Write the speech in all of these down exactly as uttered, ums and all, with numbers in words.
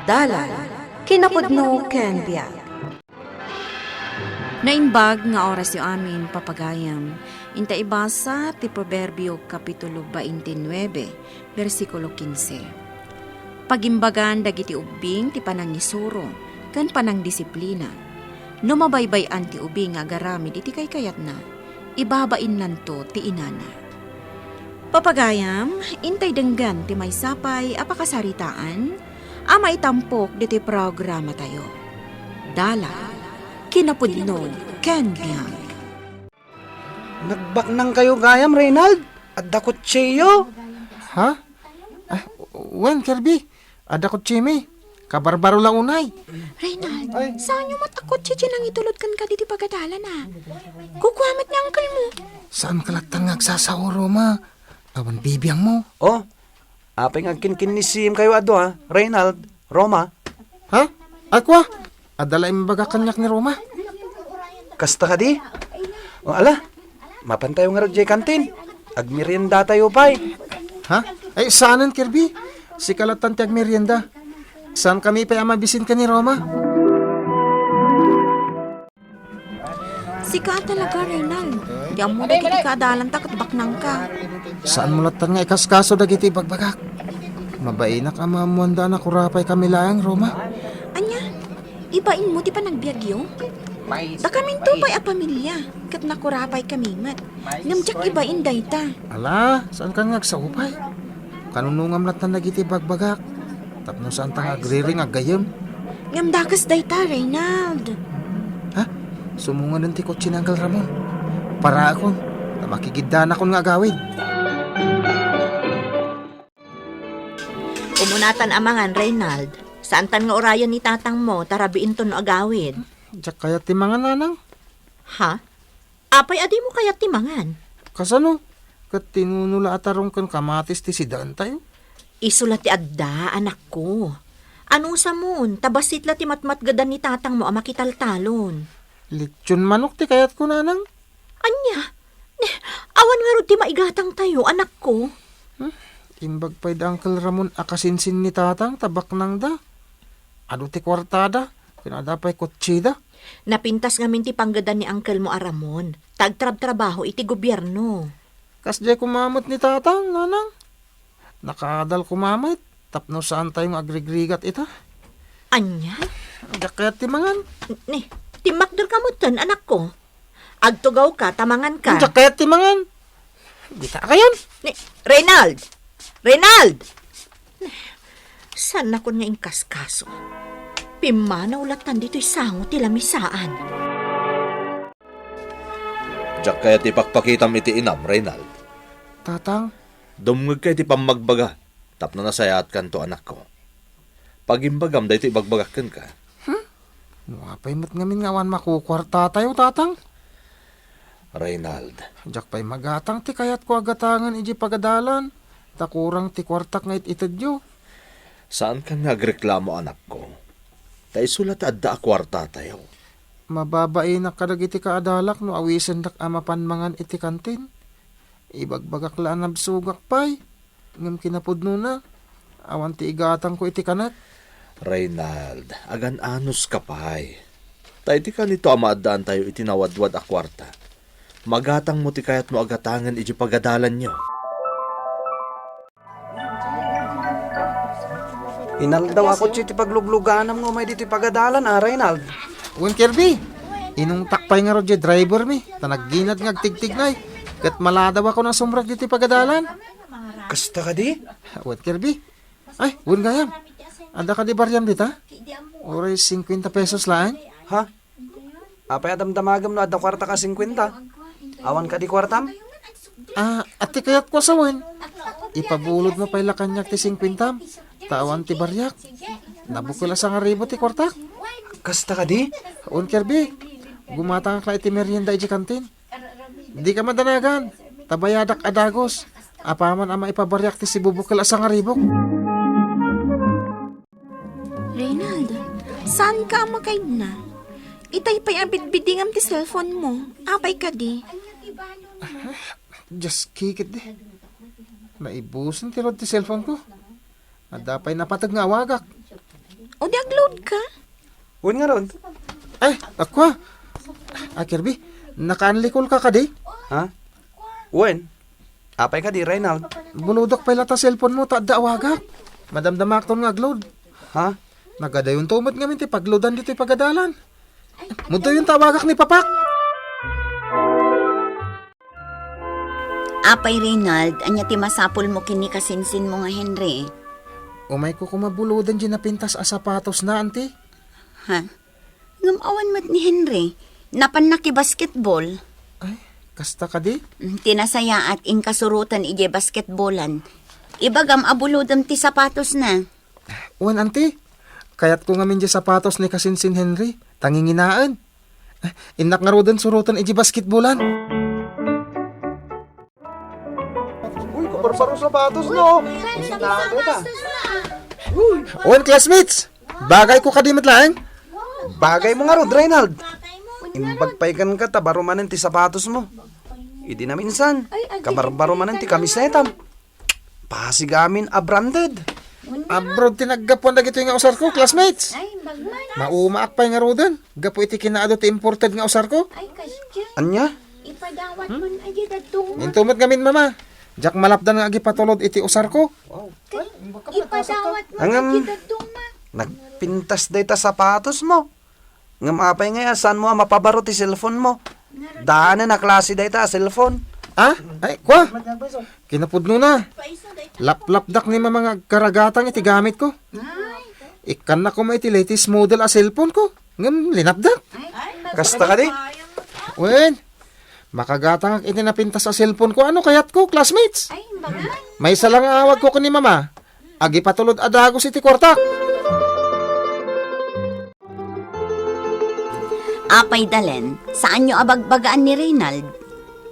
Dalan, kinapudno ken biag. Naimbag nga orasyo amin, papagayam. Inta ibasa ti Proverbio, Kapitulo twenty-nine, bersikulo quince. Pagimbagan dagiti ubbing ti panangisuro ken panangdisiplina. No mabaybay-an ti ubing nga agaramid iti kaykayatna, ibabainnanto ti inana. Papagayam, intay denggen ti maysa pay a pakasaritaan a maitampok ditoy programatayo. Dalan, kinapudno ken biag. Nagbaknangkayo gayam, Reynald? Adda kotsiyo? Ha? Ah, wen, Kirby. Adda kotsimi. Kabarbaro la unay. Reynald, ay, saanyo met a kotsi ti nangitulod kenka ditoy pagadalan, a? Kukua met ni uncle mo. Saanka lattan nga agsasao, Roma? Awan bibiangmo. Oh, apay nga agkinkinnissimkayo a dua, Reynald, Roma? Ha? Ay, kua? Adda la imbagak kaniak ni Roma. Kasta kadi? O, ala, mapantayo ngarud diay kantin. Agmeriendatayo pay. Ha? Ay, saanen, Kirby. Sika lattan ti agmerienda. Saankami pay a mabisin ken ni Roma. Sika talaga, Reynald. Ti ammo dagiti kaadalanta ket baknangka. Saanmo lattan nga ikaskaso dagiti ibagbagak. Mabainak a maammoanda a nakurapaykami laeng, Roma. Ania? Ibainmo ti panagbiagyo? Dakaminto pay a pamilia, ket nakurapaykami met. Ngem diak ibain dayta. Ala, saankan nga agsao pay? Kanunongam lattan dagiti ibagbagak. Tapno saanta nga agriring, aggayem. Ngem dakes dayta, Reynald. Ha? Sumunganen ti kotse ni Uncle Ramon. Paraakon, ta makigiddanakon nga agawid. Umunatan a mangan, Reynald. Saantan nga urayen ni tatangmo, ta rabiinton no agawid. Diak kayat ti mangan, nanang. Ha? Apay a dimo kayat ti mangan? Kasano? Ket tinuno la a tarong ken kamatis ti sidaentayo. Isu la ti adda, anakko. Anusamon, ta bassit la ti matmatgedan ni tatangmo a makitaltalon. Lechon manok ti kayatko, nanang. Ania? Ne, awan ngarud ti maigatangtayo, anakko. Hmm? Imbag pay da Uncle Ramon a kasinsin ni tatang ta baknangda. Adu ti kuartada, ken adda pay kotsida. Napintas ngamin ti panggedan ni uncle mo a Ramon, ta agtrabtrabaho iti gobierno. Kasdiay koma met ni tatang, nanang. Nakaadal koma met, tapno saantayo nga agrigrigat ita. Ania? Diak kayat ti mangan. Ni, timmakderka metten, anakko. Agtugawka, ta manganka. Diak kayat ti mangan. Dita kayon. Ni, Reynald! Reynald! Saannakon nga inkaskaso. Pimmanaw lattan ditoy sango ti lamisaan. Diak kayat ti pakpakitam iti inam, Reynald. Tatang. Dumngegka iti pammagbaga, tapno nasayaatkanto, anakko. Pagimbagam daytoy ibagbagak kenka. Hmm? No apay met ngamin nga awan makukuartatayo, tatang? Reynald. Diak pay magatang ti kayatko a gatangen idiay pagadalan, ta kurang ti kuartak nga it-itedyo. Saankan nga agreklamo, anakko. Ta isu la ti adda a kuartatayo. Mababainak kadagiti kaadalak no awisendak a mapan mangan iti kantin. Ibagbagak la a nabsogak pay. Ngem kinapudnona, awan ti igatangko iti kanek. Reynald, agan-anuska pay. Ta iti kanito a maaddaantayo iti nawadwad a kuarta, magatangmo ti kayatmo a gatangen iti pagadalanyo. Inaldaw a kotse ti paglugluganam nga umay ditoy pagadalan, a, Reynald? Wen, Kirby, inungtak pay ngarud diay driver mi, ta nagginad nga agtigtignay, ket maladawakon a sumrek ditoy pagadalan. Kasta kadi? Wen, Kirby. Ay, wen gayam. Adda kadi bariam dita? Uray singkuenta pesos laeng. Ha? Apay a damdamagem no adda kuartak a singkuenta? Awan kadi kuartam? Ah, ati kayatko a sawen. Ipabulodmo pay la kaniak ti singkuentam. Ta awan ti bariak. Nabukel a sangaribu ti kuartak. Kasta kadi? Wen, Kirby. Gumatangak la iti merienda idiay kantin. Dika madanagan, ta bayadak a dagus. Apaman a maipabariak ti sibubukel a sangaribuk. Reynald, saanka a makaidna? Itay pay a bidbidingam ti cellphone mo. Apay kadi? Just kikit di. Naibusen ti load ti cellphone ko. Adda pay napateg nga awagak. O di agload ka? Wen ngarud. Ay, akwa. Ah, Kirby, nakaanlikol ka kadi? Ha? Wen. Apay kadi, Reynald? Bulodok pay latta cellphone mo, ta adda awagak. Madamdamakton nga agload. Ha? Nagadayonto met ngamin ti pagloadan ditoy pagadalan. Mudtoyonto awagak ni Papak. Apay, Reynald, ania ti masapulmo ken ni kasinsinmo nga Henry? Umayko koma buloden diay napintas a sapatosna, anti. Ha? Ngem awan met ni Henry. Napan nakibasketball. Ay, kasta kadi? Mm, ti nasayaat, inkasurotan idiay basketballan. Ibagam a bulodem ti sapatosna. Wen, anti. Kayatko ngamin diay sapatos ni kasinsin Henry. Tanginginaen. Eh, innak ngaruden suroten idiay basketballan. Uy, kabarbaro sapatos, no? Uy, classmates! Bagayko kadi met laeng? Bagaymo ngarud, Reynald. Imbag pay kenka ta baro manen ti sapatos mo. Idi naminsan, kabarbaro manen ti kamisetam. Pasig amin a branded. Abroad ti naggapuan dagitoy nga usarko, classmates. Ay, bagman. Maumaak pay ngaruden gapu iti kinaadu ti imported nga usarko. Ay, kasdiay. Ania? Ipadawat man a di dadduma. Into met ngamin, Mama. Diak malapdan nga agipatulod iti usarko. Wow. Ipadawat man a di dadduma. Nagpintas dayta sapatos mo. Ngem apay ngay a saanmo a mapabaro ti cellphone mo? Daanen a klase dayta a cellphone. Ah? Ay, kwa? Kinapudnona. Laplapdak ni Mama nga agkaragatang iti gamitko. Ikkannak koma iti latest model a cellphone ko. Ngem linapdak. Kasta kadi? Wen, makagatangak iti napintas a cellphone ko. Ano kayatko, classmates? Ay, bagay. Maysa lang nga awagko ken ni Mama. Agipatulod a dagus iti kuartak. Apay, Dalen, saanyo a bagbagaan ni Reynald?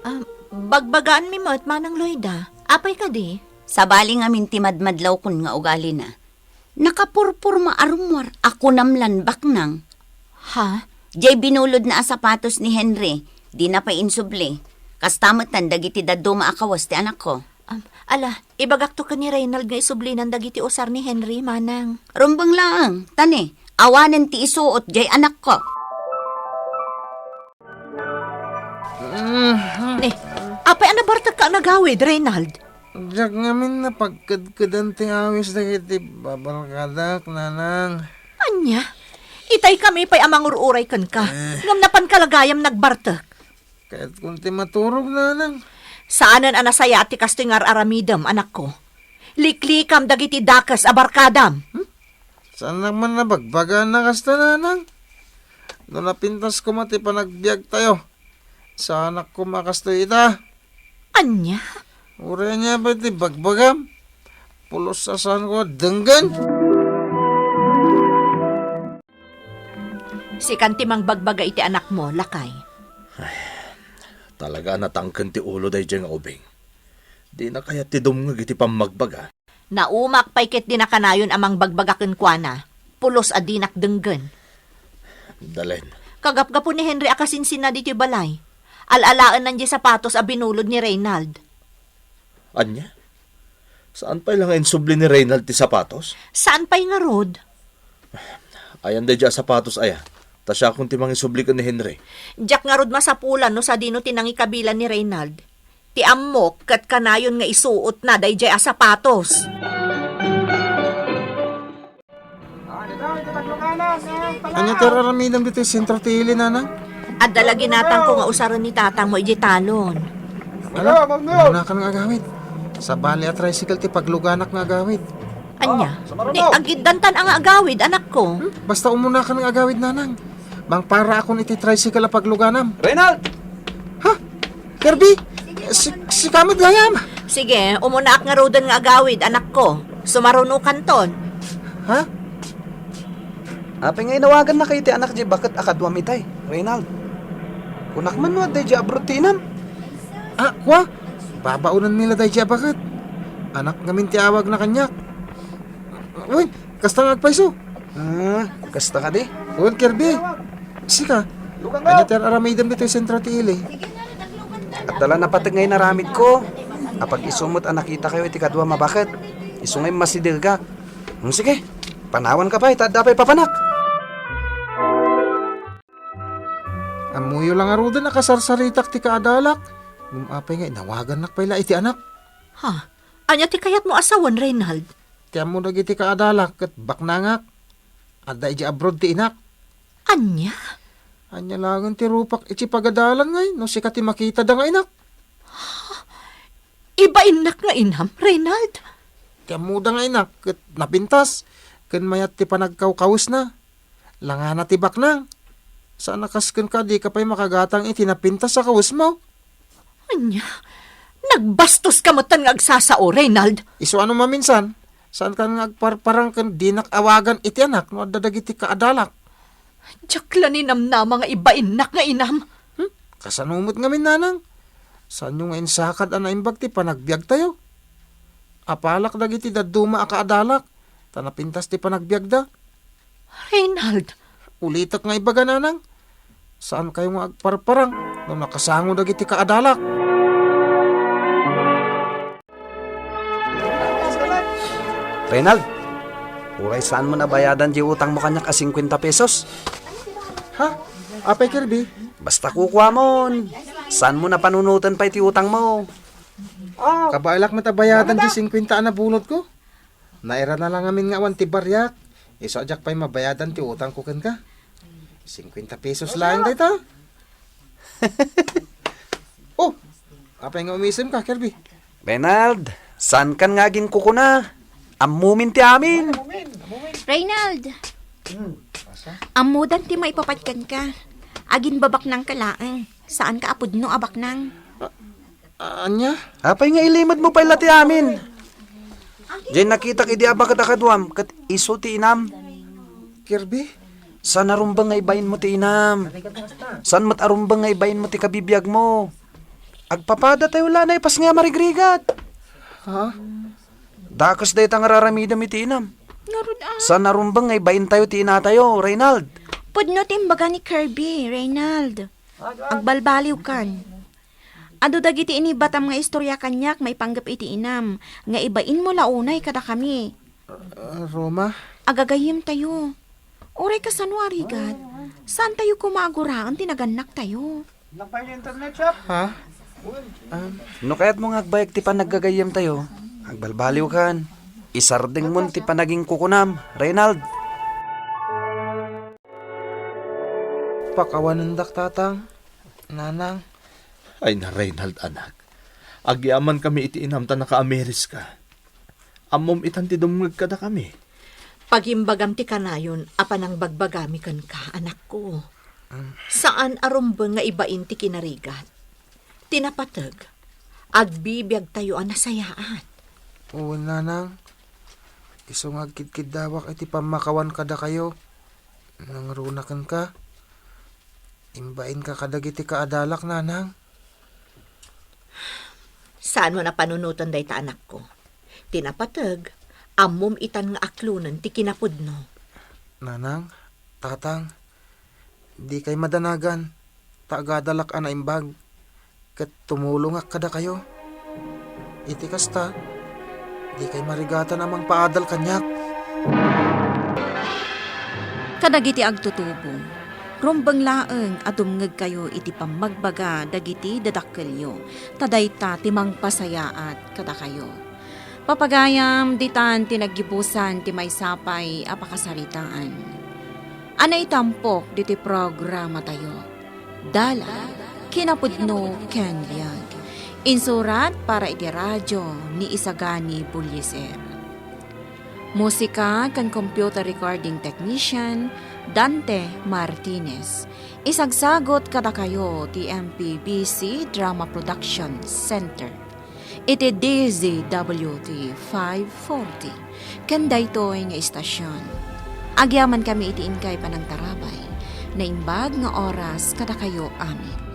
Ah, bagbagaanmi met, Manang Loida. Apay kadi? Sabali ngamin ti madmadlawkon nga ugalina. Nakapurpurma a rummuar a kunam lan baknang. Ha? Diay binulodna a sapatos ni Henry, dina pay insubli. Kasta met dagiti dadduma a kawes ti anakko. Am, ala, ibagakto ken ni Reynald nga isublinan dagiti usar ni Henry, Manang. Rumbeng laeng, ta ne, awanen ti isuot diay anakko. Ni, apay a nabartekka a nagawid, Reynald? Diak ngamin napagkedkedan ti awis dagiti babarkadak, Nanang. Ania? Itay kami pay a mangur-uray kenka. Eh. Ngem napanka la gayam nagbartek. Kayatkon ti maturog, Nanang. Saanen a nasayaat ti kastoy nga ar-aramidem, anakko. Liklikam dagiti dakes a barkadam. Hmm? Saannak man a bagbagaan a kasta, Nanang. No napintas koma ti panagbiagtayo, saanak koma a kastoy ita. Ania? Uray ania pay ti bagbagam? Pulos a saanko a denggen. Sikan ti mangbagbaga iti anakmo, lakay. Ay, talaga a natangken ti ulo daydiay nga ubing. Dina kayat ti dumngeg iti pammagbaga. Naumaak pay ket dina kanayon a mangbagbaga kenkuana. Pulos a dinak denggen. Dalen. Kagapgapu ni Henry a kasinsinna ditoy balay. Al-alaenna diay sapatos a binulod ni Reynald. Ania? Saan pay la nga insubli ni Reynald ti sapatos? Saan pay ngarud? Ayan daydiay a sapatos aya. Ta siakon ti mangisubli ken ni Henry. Diak ngarud masapulan no sadino ti nangikabilan ni Reynald. Ti ammok ket kanayon nga isuotna daydiay a sapatos. Ania ti ar-aramidem ditoy sentro ti ili, Nanang? Adda la ginatangko nga usaren ni tatangmo idiay talon. Ala, umuna kan nga agawid. Sabali a tricycle ti pagluganak nga agawid. Ania? Ni, agiddantan a nga agawid, anakko. Hmm? Basta umuna kan nga agawid, Nanang. Mangparaakon iti tricycle a pagluganam. Reynald! Ha? Kirby? Si, sika met gayam? Sige, umunaak ngaruden nga agawid, anakko. Sumarunokanton. Ha? Apay nga inawagannaka iti anak diay baket a kaduam itay, Reynald? Kunak man no adda idiay abroad ti inam. Ah, kua? Babaonanmi la daydiay a baket. Anak ngamin ti awagna kaniak. Uy, kasta nga agpayso. Ah, kasta kadi? Uy, Kirby. Sika, ania ti ar-aramidem ditoy sentro ti ili? Adda la napateg nga inaramidko. Apag-isu met a nakitakayo iti kaduam a baket. Isu nga immasidegak. Hmm, sige. Panawanka pay, ta adda pay papanak. Ammoyo la ngaruden a kasarsaritak ti kaadalak. Ngem apay nga inawagannak pay la iti anak? Ha? Ania ti kayatmo a sawen, Reynald? Ti ammo dagiti kaadalak ket baknangak. Adda idiay abroad ti inak. Ania? Ania laengen ti rupak iti pagadalan ngay no sika ti makitada nga inak? Ibainnak nga inam, Reynald? Ti ammoda nga inak ket napintas ken mayat ti panagkawkawesna. Langana ti baknang. Saan a kas kenka, dika pay makagatang iti napintas a kawesmo. Ania? Nagbastoska metten nga agsasao, Reynald. Isu a no maminsan, saankan nga agparparang ken dinak awagan iti anak no adda dagiti kaadalak. Diak la ninamnama nga ibainnak nga inam. Hmm? Kasano met ngamin, nanang? Saanyo nga insakad a naimbag ti panagbiagtayo? Apalak dagiti dadduma a kaadalak, ta napintas ti panagbiagda. Reynald! Ulitek nga ibaga, nanang. Saankayo nga agparparang no nakasango dagiti kaadalak. Reynald, uray saanmo a bayadan diay utangmo kaniak a singkuenta pesos. Ha? Apay, Kirby? Basta kukuamon. Saanmo a panunoten pay ti utangmo. Kabaelak met a bayadan diay singkuenta a nabunotko. Nairana la ngamin nga awan ti bariak. Isu a diak pay mabayadan ti utangko kenka. Singkuenta pesos laeng dayta. Oh, apay nga umisemka, Kirby? Reynald, saankan nga aginkukuna. Ammomin ti amin. Reynald, ammodan ti maipapan kenka. Aginbabaknangka laeng. Saanka a pudno a baknang. Ania? Apay nga ilimedmo pay la ti amin? Diay nakitak idi abaket a kaduam, ket isu ti inam. Kirby? Saan a rumbeng nga ibainmo ti inam. Saan met a rumbeng nga ibainmo ti kabibiagmo. Agpapadatayo la a naipas nga marigrigat. Ha? Dakes dayta nga ar-aramidem iti inam. Ngarud, ah. Saan a rumbeng nga ibaintayo ti inatayo, Reynald. Pudno ti imbaga ni Kirby, Reynald. Agbalbaliwkan. Adu dagiti inibatam nga istorya kaniak maipanggep iti inam, nga ibainmo la unay kadakami. Ah, Roma? Agagayyemtayo. Uray kasano a rigat, saantayo koma a guraen ti nagannaktayo. Ha? Um, No kayatmo nga agbayag ti panaggagayyemtayo, agbalbaliwkan. Isardengmon ti panagingkukunam, Reynald. Pakawanendak, Tatang, Nanang. Ay na, Reynald, anak. Agyamankami iti inam ta nakaamiriska. Ammom itan ti dumngeg kadakami. Pagimbagam ti kanayon a panangbagbagami kenka, anakko. Saan a rumbeng nga ibain ti kinarigat. Ti napateg, agbibiagtayo a nasayaat. Wen, Nanang. Isu nga agkidkiddawak iti pammakawan kadakayo. Nangruna kenka. Imbainka kadagiti kaadalak, Nanang. Saanmo a panunoten dayta, anakko. Ti napateg, ammom itan nga aklonen ti kinapudno. Nanang, Tatang, dikay madanagan, ta agadalak a naimbag, ket tumulongak kadakayo. Iti kasta, dikay marigatan a mangpaadal kaniak. Kadagiti agtutubo, rumbeng laeng a dumngegkayo iti pammagbaga dagiti dadakkelyo, ta dayta ti mangpasayaat kadakayo. Papagayam, ditan ti naggibusan ti maysa pay a pakasaritaan a naitampok ditoy programatayo. Dalan, kinapudno ken biag. Insurat para iti radyo ni Isagani Bullieser. Musika ken computer recording technician, Dante Martinez. Isagsagot kadakayo ti M P B C Drama Production Center iti D Z W T five forty ken daytoy nga istasion. Agyamankami iti inkay panangtarabay. Naimbag nga oras kadakayo amin.